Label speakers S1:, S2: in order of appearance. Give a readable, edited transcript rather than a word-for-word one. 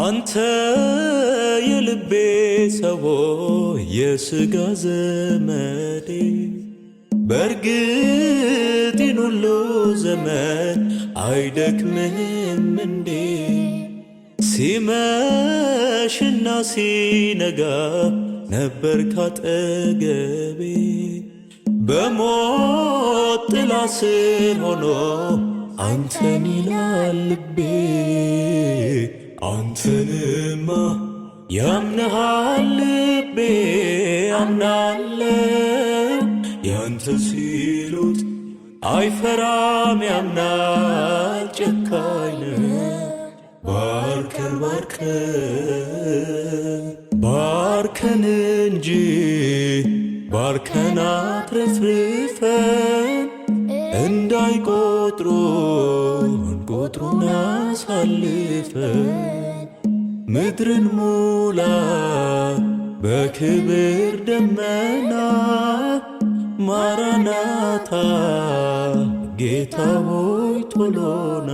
S1: አንተ የልቤ ሰው የሥጋ ዘመዴ፣ በርግጥ ይህን ሁሉ ዘመን አይደክምህም እንዴ? ሲመሽና ሲነጋ ነበር ካጠገቤ፣ በሞት ጥላ ስር ሆኖ አንተን ይላል ልቤ። አንተንማ ያምንሃል ልቤ፣ አምናለው ያንተ ሲሉት አይፈራም፣ ያምናል ጨካኝ ባርከን ባርከን ባርከን እንጂ፣ ባርከን አትረፍርፈን፣ እንዳይቆጥሩን ቁጥሩን አሳልፈን፣ ምድርን ሙላ በክብር ደመና፣ ማራናታ ጌታ ሆይ ቶሎና።